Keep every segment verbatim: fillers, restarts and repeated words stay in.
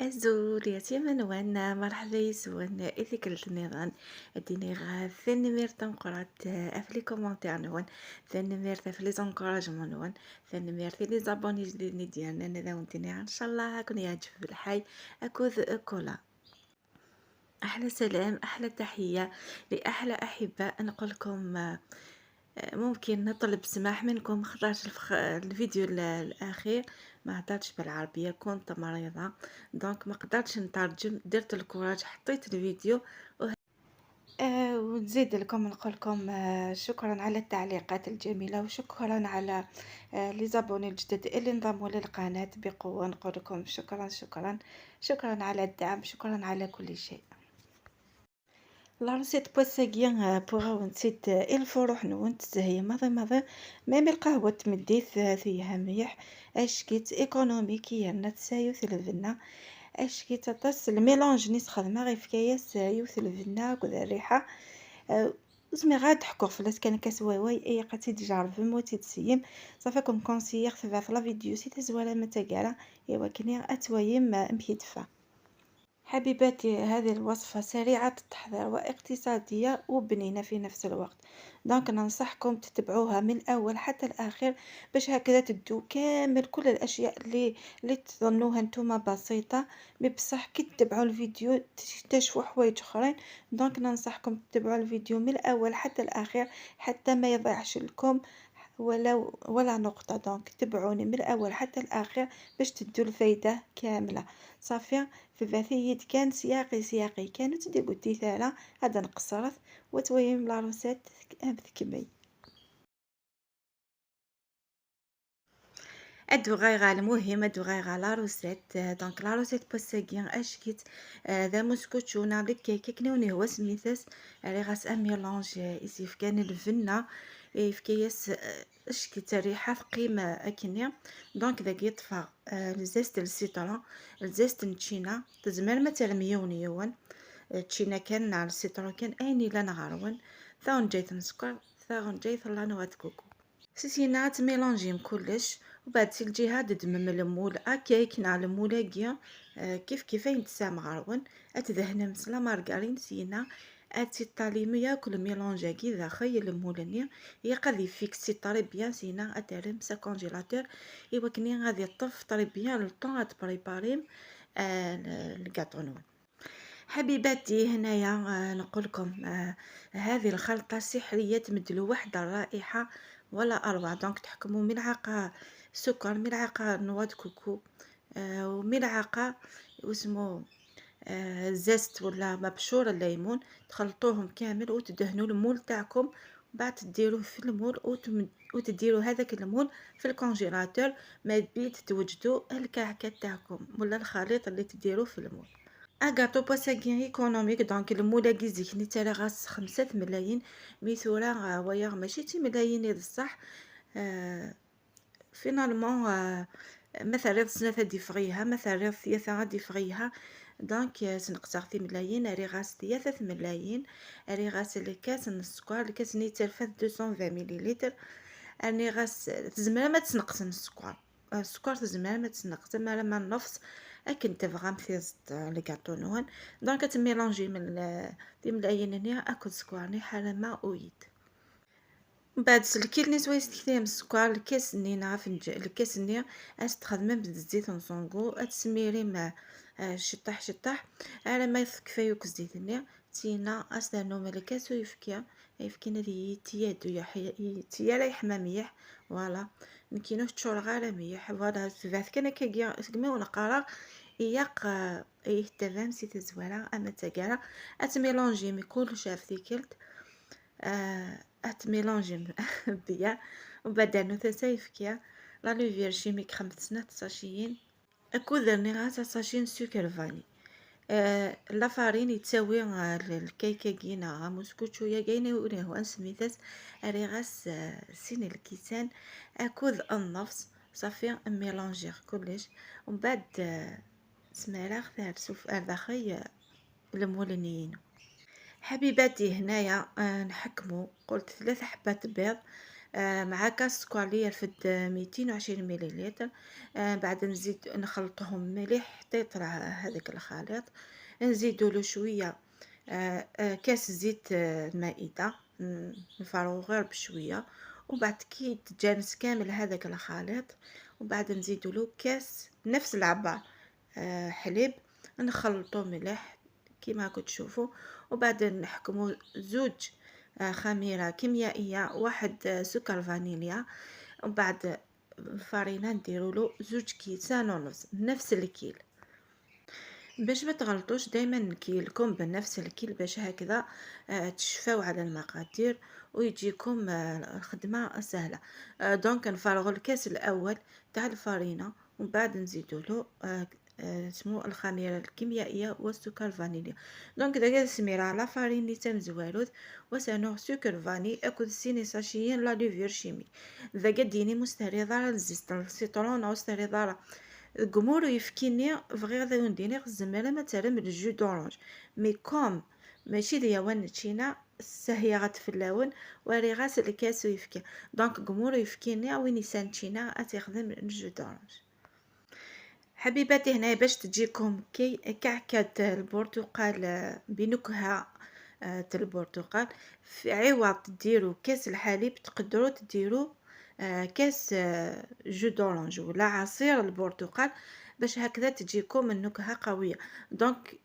Azul, yatiman-nwen, marḥba yes-wen i tikkelt nniḍen. Ad d-iniɣ tanemmirt tameqqrant ɣef les commentaires-nwen, tanemmirt ɣef les encouragements-nwen, tanemmirt i les abonnés jdiden i d-yernan. Ad awen-d-iniɣ ncallah ad ken-yeɛǧeb lḥal akked Kola. أحلى سلام، أحلى تحية لأحلى أحباء. نقول لكم، آه، ممكن نطلب سماح منكم، خاطرش الفخ-، الفيديو ال-، الأخير ما هضرتش بالعربية، كنت مريضة، donc ما قدرتش نترجم. درت الكوراج، حطيت الفيديو و-، آه، ونزيد لكم نقول لكم، آه، شكرًا على التعليقات الجميلة، وشكرًا على، آه، les abonnés الجدد اللي انضموا للقناة بقوة. نقول لكم شكرًا، شكرًا، شكرًا على الدعم، شكرًا على كل شيء. La recette n wass-agi, آه، pour awen-tt-id, آه، i lfuruḥ-nwen تزهي maḍi maḍi. Même القهوة تمديت، آه، فيها مليح. Acki-tt économique yerna tesɛa yiwet lbenna. Acki-tt aṭas, le mélange-nni sxedmeɣ yefka-yas, آه، yiwet lbenna akked rriḥa. آه، ur zmireɣ ad ḥkuɣ fell-as kan akka s wawal, ilaq ad tt-id-tjerrbem u ad tt-id-tseyyem. Ṣafi, ad ken-conseiller tebɛet la vidéo si tazwara ma d taggara, i wakken ad twalim, آه، amek i d-teffeɣ. حبيباتي، هذه الوصفة سريعة التحضير واقتصادية وبنينة في نفس الوقت. Donc ننصحكم تتبعوها من الأول حتى الأخير، باش هكذا تدو كامل كل الأشياء اللي، اللي تظنوها نتوما بسيطة، mais بصح كي تتبعوا الفيديو تكتشفوا حوايج أخرين. Donc ننصحكم تتبعوا الفيديو من الأول حتى الأخير حتى ما يضيعش لكم ولو ولا نقطة. Donc تبعوني من الأول حتى الأخير باش تدو الفايدة كاملة. صافي، في بعثيد كان سياقي، سياقي كان وتدي قلتي ثالا هذا نقصرت وتويم la recette أم تكمي. ادو غير المهم، ادو غير la recette. Donc la recette بوساكي اشكيت، آه، ذا موسكوتشونا لكيكه كنوني هو سميتاس. على غاس ان ميلونج، آه، يسيف كان الفنه، يفكياس، آه، اشكيت الريحه في قيمه اكني. Donc ذاك يطفى، آه، الزيست السيترون، الزيست نتشينا، تزمر ما ترميون يون، آه، تشينا كان على السيترون كان اين الا نغرون. ثاون جايت نسكر، ثاون جايت الله نوات كوكو. سيسينا تميلونجيم كلش، وبعد سي الجهة تدمم المول اكيك نع المولاقيا، آه، كيف كيف اين تسام غرون. اتدهنم سلا مارغرين سينا، اتي طاليمو ياكل ميلونجاكي داخل المولني، يقضي فيكسي طري بيان سينا اترم سا كونجيلاتور. ايوا كني غادي يطف طري بيان لو طون اتبريباريم، آه، الكاطو نون. حبيباتي، هنايا، آه، نقول لكم، آه، هذه الخلطة سحرية، تمدلو واحد الرائحة ولا أروع. Donc تحكموا ملعقة سكر، ملعقة noix de coco، آه، وملعقة واسمو، آه، زيست ولا مبشور الليمون، تخلطوهم كامل وتدهنوا المول تاعكم. بعد تديروه في المول وتم-، وتديروا هذاك المول في الكونجيلاتور ما بين توجدوا الكعكة تاعكم ولا الخليط اللي تديروه في المول. اكاطو بوساكي ايكونوميك، donc المولاكي زيكني تالا غاس خمسة ملايين، مي ثورا، آه، ويا ماشي تي ملايين بصح، آه، فينالمون، آه، ما ثريض سنة غادي فغيها، ما ثريض ثياثة غادي فغيها. Donc، آه، سنقص ثي ملايين، اري غاس ثياثة ملايين، اري غاس الكاس نص سكر، الكاس ني تلفات deux cent vingt millilitres، ارني غاس تزمر ما تسنقص نص سكر. آه، السكر تزمر ما تسنقص، تزمر ما النفس، اكن تبغى مثيزت، آه، لكاطو نون. Donc تميلونجي من ال-، تملايين هنا اكل سكر ني حالة ما اويد. من بعد سلكي لني سويس تكتيم السكر، الكاس ني نعرف نج-، الكاس ني استخدمه بالزيت نصونغو، اتسميري مع، آه، شطح شطح، على ما يفك فيوك الزيت ني. تينا اسنانو ملكاس ويفكي، يفكينا دي يتيادو يحيى، يتيا لا يحمى مليح. Voilà، نكينو تشور غير مليح. Voilà، تبعث كان كاكيا سكمي ونقرا. ياق، آه، ايه تمام سي تزوارة اما تاكارا. اتميلونجي مي كلش في ثيكلت. آه، اتميلونجي بيا. ومن بعد نو تسايفكيا لا لوفير شيميك خمس سنات ساشيين. اكو درني غا ساشين سكر فاني. آه، لا فارين يتساوي، آه، الكيكه كينا غا موسكوتشو يا كاينه وريه وان سميتات. اري غاس، آه، سين الكيسان اكو النفس. صافي ميلونجيغ كلش ومن بعد، آه، سمالاغ ثار سوف ار داخل، آه، المولنيين. حبيباتي، هنايا، آه، نحكمو، قلت ثلاث حبات بيض، آه، مع كاس سكر اللي يرفد ميتين وعشرين مليلتر. آه، بعد نزيد نخلطهم مليح حتى يطلع هذاك الخليط. نزيدوا له شوية، آه، آه، كاس زيت، آه، المائدة. ن-، نفرغوا غير بشوية، وبعد كي يتجانس كامل هذاك الخليط، وبعد نزيدوا له كاس نفس العبار، آه، حليب. نخلطوا مليح كيما راكم تشوفوا، وبعد نحكموا زوج، آه، خميرة كيميائية، واحد، آه، سكر فانيليا، ومن بعد الفرينة نديروا له زوج كيسان ونص، نفس الكيل. باش ما تغلطوش، دايما نكيلكم بنفس الكيل، باش هكذا، آه، تشفاو على المقادير ويجيكم، آه، الخدمة سهلة. آه، donc نفرغوا الكاس الأول تاع الفرينة، ومن بعد نزيدوا له، آه، آه، اسمو الخميرة الكيميائية والسكر الفانيليا. Donc داك سميرة على فارين اللي تم زوالوت، وسانوغ سكر فاني اكو سيني ساشيين لا ليفير شيمي. ذا قديني مستريضة الزيت السيترون او استريضة قمور يفكيني. بغيغ ذا ونديني الزمالة ما ترم الجو دورانج، مي كوم ماشي ديا وان تشينا السهية غتفلاون، وري غاس الكاس ويفكي. Donc قمور يفكيني وين يسان تشينا اتخدم الجو دورانج. حبيباتي، هنا باش تجيكم كي كعكة البرتقال، آه، بنكهة، آه، تاع البرتقال، في عوض تديروا كاس الحليب تقدروا تديروا، آه، كاس، آه، جو دورانج ولا عصير البرتقال، باش هكذا تجيكم النكهة قوية. Donc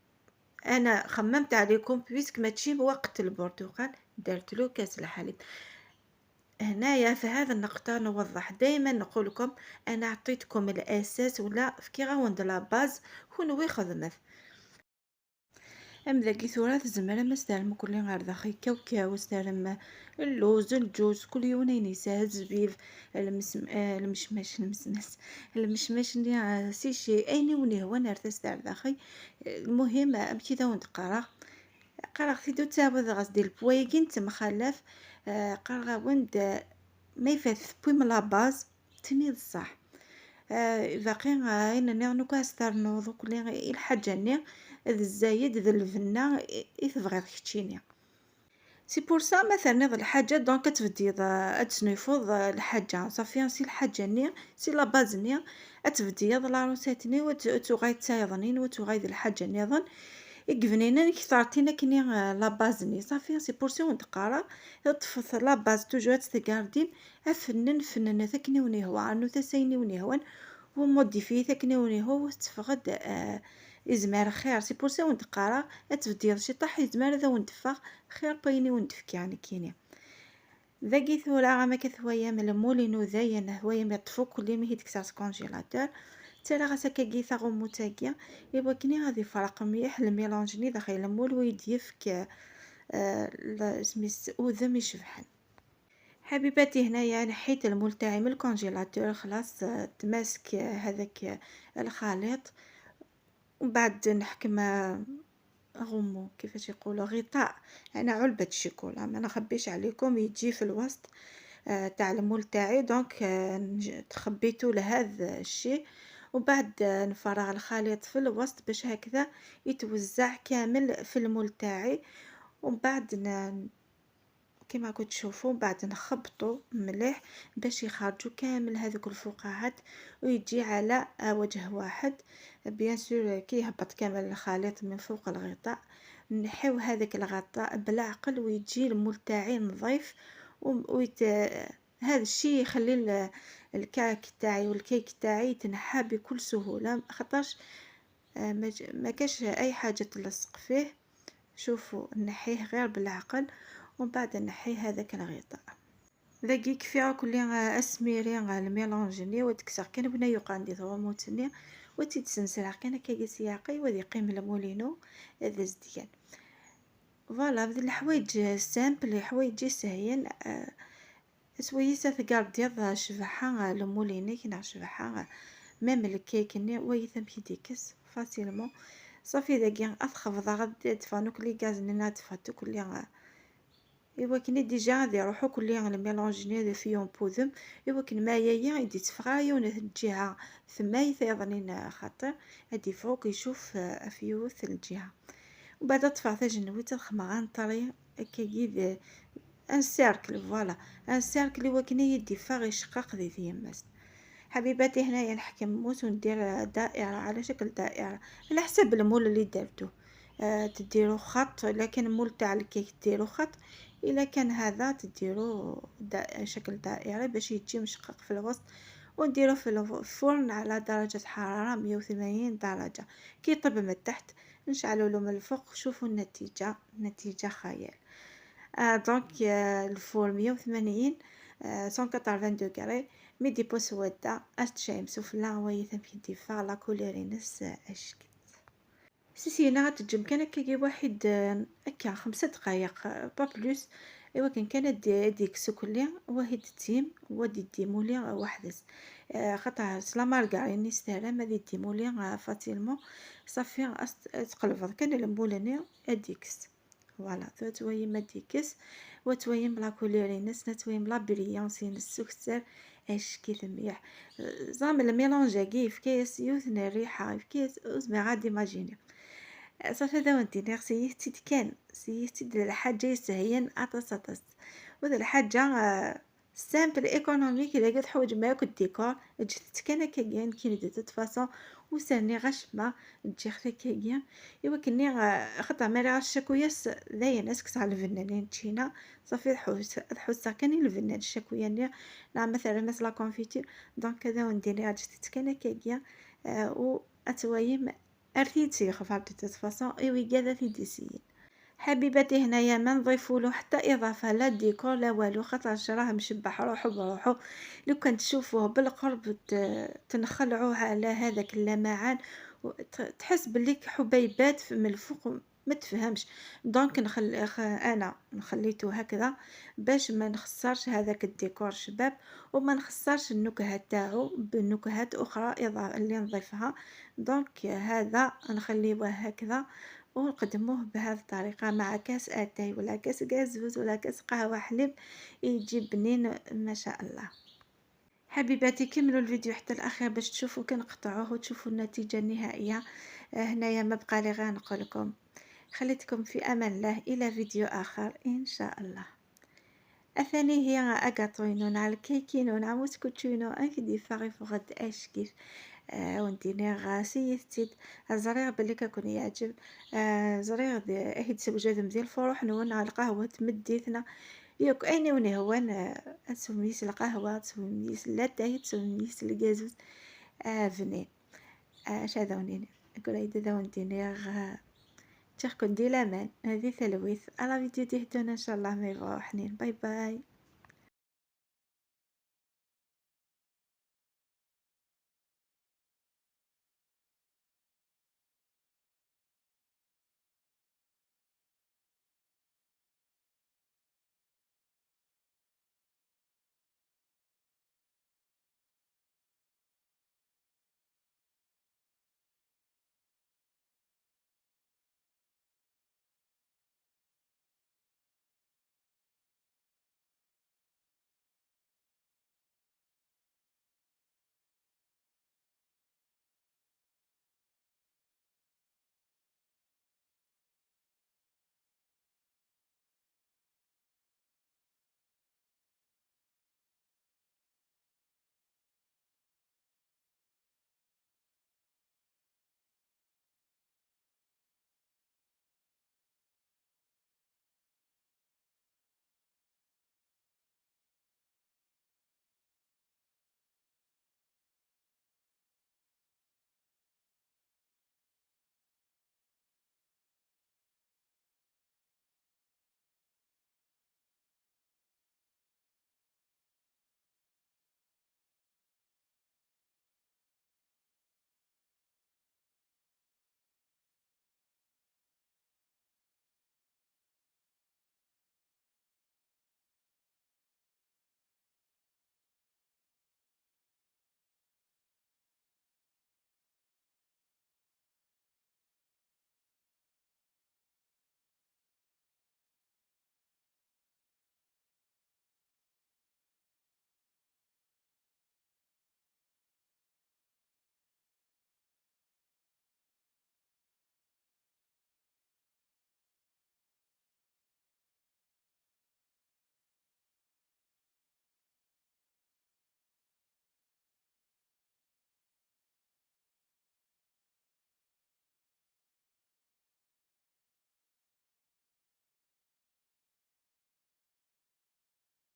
انا خممت عليكم بيسك ماشي بوقت البرتقال، درت له كاس الحليب. هنايا في هذه النقطة نوضح، دايما نقول لكم انا عطيتكم الاساس ولا فكي غاوند لا باز، كون وي خدمت. ام ذاكي ثورة تزمر ما استعلم كل غير داخل كاوكاو، استعلم اللوز، الجوز، كل يوم ينسى الزبيب، المسم-، آه، المشماش، المسماس، المشماش اللي، آه، سيشي، ايني وني هو نار تستعر داخل. المهم، آه، كذا ونتقرا. قرا خديتو تاود غاس ديال البوايكين تمخلف، آه، قرا وند، آه، ما يفات بوي من لا باز، تني الصح. آه، باقي، آه، اين نيغ نوكا استرنوض وكل الحاجة ني، ذ الزايد، ذ البنة، إي تبغيض كتشيني. سي بور سا ما ترنيض الحاجة، دونك تبديض، آه، تسنيفوض، آه، الحاجة، صافي، سي الحاجة ني، سي لا باز ني، تبديض لا روسيت ني، وت-، وتوغاي تسايضنين، وتوغاي ذ الحاجة نيضن. يقبنينن كثارتين اكني، آه، لا باز ني، صافي، سي بور سا ونتقارا، تطفث لا باز توجور تتقاردين، افنن، فنن، تاكني وني هو، عنو تسايني وني هون، وموديفي تاكني وني هو، وتفغد، آه، يزمار خير، سي بور سا ونتقارا، تبديض شي طاح يزمار ذا وندفغ، خير بايني وندفك يعني كيني. ذاكي ثورة ما كثوايا من المولينو ذاين هوايا ما يطفو كل يوم هي تكسر كونجيلاتور. ترى غاسا كاكي ثاغمو تاكيا. إيوا كني غادي يفرق مليح الميلونج ني داخل المول ويديفك، آه، لا، سميس أوذم يشبحن. حبيباتي، هنايا نحيت المول تاعي من الكونجيلاتور، خلاص، آه، تماسك، آه، هذاك، آه، الخليط. ومن بعد نحكم، آه، غمو، كيفاش يقولوا، غطاء. أنا علبة الشيكولا، ما نخبيش عليكم، يجي في الوسط، آه، تاع المول تاعي. دونك، آه، نج-، تخبيتو لهذا الشيء، وبعد، آه، نفرغ الخليط في الوسط باش هكذا يتوزع كامل في المول تاعي. ومن بعد ن-، كيما راكم تشوفوا، بعد نخبطوا مليح باش يخرجوا كامل هذوك الفقاعات ويجي على، آه، وجه واحد. بيان سور كي يهبط كامل الخليط من فوق الغطاء، نحيو هذاك الغطاء بالعقل ويجي المول تاعي نظيف و-، ويت-، هذا الشيء يخلي ال-، الكعك تاعي والكيك تاعي يتنحى بكل سهولة، خاطرش، آه، ما ج-، ما كاش أي حاجة تلصق فيه. شوفوا، نحيه غير بالعقل، ومن بعد نحيه هذاك الغطاء. ذاكي كفي كلي، آه، اسميري، آه، الميلونج ني وتكسر كان بنا يقع عندي ثوموتني وتيتسنسر كان كي سياقي وذي قيم المولينو هذا زديان. فوالا، هاد الحوايج سامبل، حوايج سهين، آه، سويسة تقارديض شبحة، آه، الموليني كنا شبحة، آه، ميم الكيك ني ويثم كي ديكس فاسيلمون. صافي داكي اثخفض غادي تفانوك لي غاز ننا تفاتو كلي، آه، ايوا كني ديجا غادي يروحو كلي الميلونج ني فيهم بودم. ايوا كن ما يايا يدي تفغا يون الجهة ثمايت يضنين خاطر هادي فوق يشوف، آه، افيوث الجهة. وبعد طفع تاجنويت الخمرة نطري كيد un cercle, voilà, un cercle i wakken ad yi-d-iffeɣ iceqqeq di tyemmat. حبيباتي، هنايا نحكم موس وندير دائرة على شكل دائرة على حسب المول اللي درتو. آه، تديرو خط، لكن المول تاع الكيك تديرو خط، الا كان هذا تديرو دا-، شكل دائري باش يجي مشقق في الوسط، ونديرو في الفرن على درجة حرارة مية وثمانين درجة. كي يطيب من تحت نشعلو له من الفوق، شوفوا النتيجة، نتيجة خيال. آه، donc، آه، الفور مية وثمانين، آه، cent quatre-vingts degrés، مي ديبو سوادة، اشتشايم سفلى، وهي ثمكن ديفا لا كولير ينس، آه، اشكت. سيسينا غتجم كان هكاكي واحد، آه، هكا خمسة دقايق، آه، با بلوس. ايوا كان كان دي-، ديك سكلي، وهي تتيم، ودي ديمولي، آه، وحدس. آه، خاطر سلا مارغرين يستاهل، ما دي ديمولي، آه، فاتيلمون. صافي، أست-، تقلبض كان المولاني، اديكس. فوالا، تو تويم ديكس، وتويم لا كولير ينس، نتويم لا بريونس ينس سكسر، اش كي ثميح. زعما الميلونج هاكي يفكيس يوث الريحة، يفكيس زعما غادي ماجيني. صافي، هذا وانتي نيغ سيهتي كان، سيهتي د الحاجة يسهين اطاس اطاس. وذا الحاجة، آه، سامبل ايكونوميك، الا قد حوج ما ياكل ديكور، جدت كان كاين كي ندير دو فاصون، وساني غشمة، تجي خلي كاين. ايوا كني غا-، خطا مالي غا الشاكوياس داين اسكس على الفنانين تشينا. صافي، تحوس، تحوس كان الفنان الشاكويا ني، نعم، مثلا مس لا كونفيتير. دونك هذا ونديني غا جدت كان كاين، آه، و اتوايم ارثيتي خفاف دو توت فاصون، ايوا كاع ذا في ديسيين. حبيباتي، هنايا ما نضيفولو حتى إضافة، لا ديكور لا والو، خاطرش راه مشبح روحو بروحو. لو كان تشوفوه بالقرب ت-، تنخلعوه على هذاك اللمعان، و ت-، تحس بلي حبيبات من الفوق، ما تفهمش. دونك نخل-، خ-، أنا نخليتو هكذا باش ما نخسرش هذاك الديكور شباب، وما نخسرش النكهة تاعو بنكهات أخرى إضا-، اللي نضيفها. دونك هذا نخليوه هكذا، ونقدموه بهذه الطريقة مع كاس أتاي ولا كاس قازوز ولا كاس قهوة حليب، يجي بنين ما شاء الله. حبيباتي، كملوا الفيديو حتى الأخير باش تشوفوا كي نقطعوه وتشوفوا النتيجة النهائية. آه، هنايا ما بقى لي غير نقول لكم خليتكم في أمان الله، إلى فيديو آخر إن شاء الله. أثاني هي أكاطوينو نع الكيكينو نع موسكوتشينو، أكيد يفاغي فغد أشكيف. آه، ونديني غا سيثتيد. زريغ بلي ككون يعجب. آه، زريغ د-، أهي تسوجد مزيان الفروح نون على القهوة تمديتنا. ياك أين ونهوان، آه، تسوميس القهوة، تسوميس لاتاي، تسوميس القازوز. آه، بنين. آه، اش هذا ونيني؟ قريت هذا ونديني غا. تيخكن دي لامان، هذه ثلويث. على فيديو دي هدونا إن شاء الله ما يبغاو حنين. باي باي.